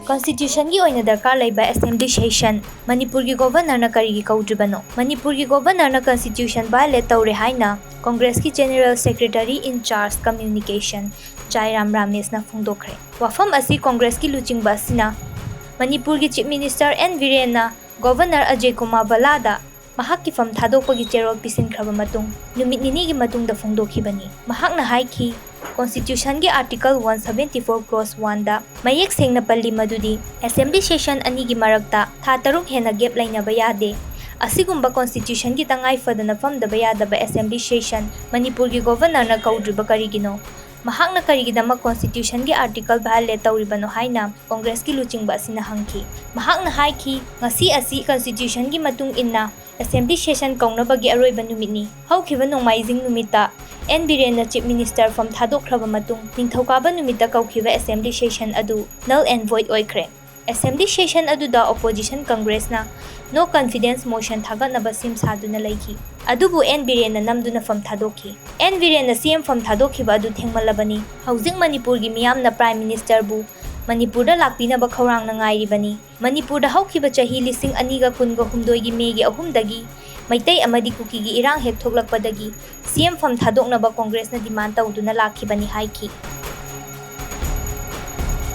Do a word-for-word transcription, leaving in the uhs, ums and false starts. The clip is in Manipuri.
Constitutionꯒꯤ ꯑꯣꯏꯅ ꯗꯔꯀꯥꯔ ꯂꯩꯕ Assembly Session ꯃꯅꯤꯄꯨꯔꯒꯤ Governorꯅ ꯀꯔꯤꯒꯤ ꯀꯧꯗ꯭ꯔꯤꯕꯅꯣ? ꯃꯅꯤꯄꯨꯔꯒꯤ Governorꯅ Constitution violate ꯇꯧꯔꯦ ꯍꯥꯏꯅ Congressꯀꯤ General Secretary in charge Communication ꯖꯥꯏꯔꯥꯝ ꯔꯥꯃꯦꯁꯅ ꯐꯣꯡꯗꯣꯛꯈ꯭ꯔꯦ꯫ ꯋꯥꯐꯝ ꯑꯁꯤ Congressꯀꯤ ꯂꯨꯆꯤꯡꯕ ꯑꯁꯤꯅ ꯃꯅꯤꯄꯨꯔꯒꯤ Chief Minister ꯑꯦꯟ ꯕꯤꯔꯦꯟꯅ Governor ꯑꯖꯌ ꯀꯨꯃꯥꯔ ꯚꯜꯂꯥꯗ ꯃꯍꯥꯛꯀꯤ ꯐꯝ ꯊꯥꯗꯣꯛꯄꯒꯤ ꯆꯦꯔꯣꯜ ꯄꯤꯁꯤꯟꯈ꯭ꯔꯕ ꯃꯇꯨꯡ ꯅꯨꯃꯤꯠ ꯅꯤꯅꯤꯒꯤ ꯃꯇꯨꯡꯗ ꯐꯣꯡꯗꯣꯛꯈꯤꯕꯅꯤ꯫ ꯃꯍꯥꯛꯅ ꯍꯥꯏꯈꯤ, Constitutionꯒꯤ Article one seventy-four clause oneꯗ ꯃꯌꯦꯛ ꯁꯦꯡꯅ ꯄꯜꯂꯤ ꯃꯗꯨꯗꯤ Assembly Session ꯑꯅꯤꯒꯤ ꯃꯔꯛꯇ ꯊꯥ ꯇꯔꯨꯛ ꯍꯦꯟꯅ gap ꯂꯩꯅꯕ ꯌꯥꯗꯦ꯫ ꯑꯁꯤꯒꯨꯝꯕ Constitutionꯒꯤ ꯇꯉꯥꯏ ꯐꯗꯅ ꯐꯝꯗꯕ ꯌꯥꯗꯕ Assembly Session ꯃꯅꯤꯄꯨꯔꯒꯤ Governorꯅ ꯀꯧꯗ꯭ꯔꯤꯕ ꯀꯔꯤꯒꯤꯅꯣ? ꯃꯍꯥꯛꯅ ꯀꯔꯤꯒꯤꯗꯃꯛ Constitutionꯒꯤ article violate ꯇꯧꯔꯤꯕꯅꯣ ꯍꯥꯏꯅ Congressꯀꯤ ꯂꯨꯆꯤꯡꯕ ꯑꯁꯤꯅ ꯍꯪꯈꯤ꯫ ꯃꯍꯥꯛꯅ ꯍꯥꯏꯈꯤ, ꯉꯁꯤ ꯑꯁꯤ Constitutionꯒꯤ ꯃꯇꯨꯡ ꯏꯟꯅ Assembly Session ꯀꯧꯅꯕꯒꯤ ꯑꯔꯣꯏꯕ ꯅꯨꯃꯤꯠꯅꯤ꯫ ꯍꯧꯈꯤꯕ ꯅꯣꯡꯃꯥꯏꯖꯤꯡ ꯅꯨꯃꯤꯠꯇ ꯑꯦꯟ ꯕꯤꯔꯦꯟꯅ Chief Minister ꯐꯝ ꯊꯥꯗꯣꯛꯈ꯭ꯔꯕ ꯃꯇꯨꯡ ꯅꯤꯡꯊꯧꯀꯥꯕ ꯅꯨꯃꯤꯠꯇ ꯀꯧꯈꯤꯕ Assembly Session ꯑꯗꯨ null and void ꯑꯣꯏꯈ꯭ꯔꯦ꯫ Assembly Session ꯑꯗꯨꯗ Opposition Congressꯅ No Confidence Motion ꯊꯥꯒꯠꯅꯕ ꯁꯦꯝ ꯁꯥꯗꯨꯅ ꯂꯩꯈꯤ꯫ ꯑꯗꯨꯕꯨ ꯑꯦꯟ ꯕꯤꯔꯦꯟꯅ ꯅꯝꯗꯨꯅ ꯐꯝ ꯊꯥꯗꯣꯛꯈꯤ꯫ ꯑꯦꯟ ꯕꯤꯔꯦꯟꯅ ꯁꯤ ꯑꯦꯝ ꯐꯝ ꯊꯥꯗꯣꯛꯈꯤꯕ ꯑꯗꯨ ꯊꯦꯡꯃꯜꯂꯕꯅꯤ꯫ ꯍꯧꯖꯤꯛ ꯃꯅꯤꯄꯨꯔꯒꯤ ꯃꯤꯌꯥꯝꯅ Prime Ministerꯕꯨ ꯃꯅꯤꯄꯨꯔꯗ ꯂꯥꯛꯄꯤꯅꯕ ꯈꯧꯔꯥꯡꯅ ꯉꯥꯏꯔꯤꯕꯅꯤ꯫ ꯃꯅꯤꯄꯨꯔꯗ ꯍꯧꯈꯤꯕ ꯆꯍꯤ ꯂꯤꯁꯤꯡ ꯑꯅꯤꯒ ꯀꯨꯟꯒ ꯍꯨꯝꯗꯣꯏꯒꯤ ꯃꯦꯒꯤ ꯑꯍꯨꯝꯗꯒꯤ ꯃꯩꯇꯩ ꯑꯃꯗꯤ ꯀꯨꯀꯤꯒꯤ ꯏꯔꯥꯡ ꯍꯦꯛ ꯊꯣꯛꯂꯛꯄꯗꯒꯤ ꯁꯤ ꯑꯦꯝ ꯐꯝ ꯊꯥꯗꯣꯛꯅꯕ Congressꯅ demand ꯇꯧꯗꯨꯅ ꯂꯥꯛꯈꯤꯕꯅꯤ ꯍꯥꯏꯈꯤ꯫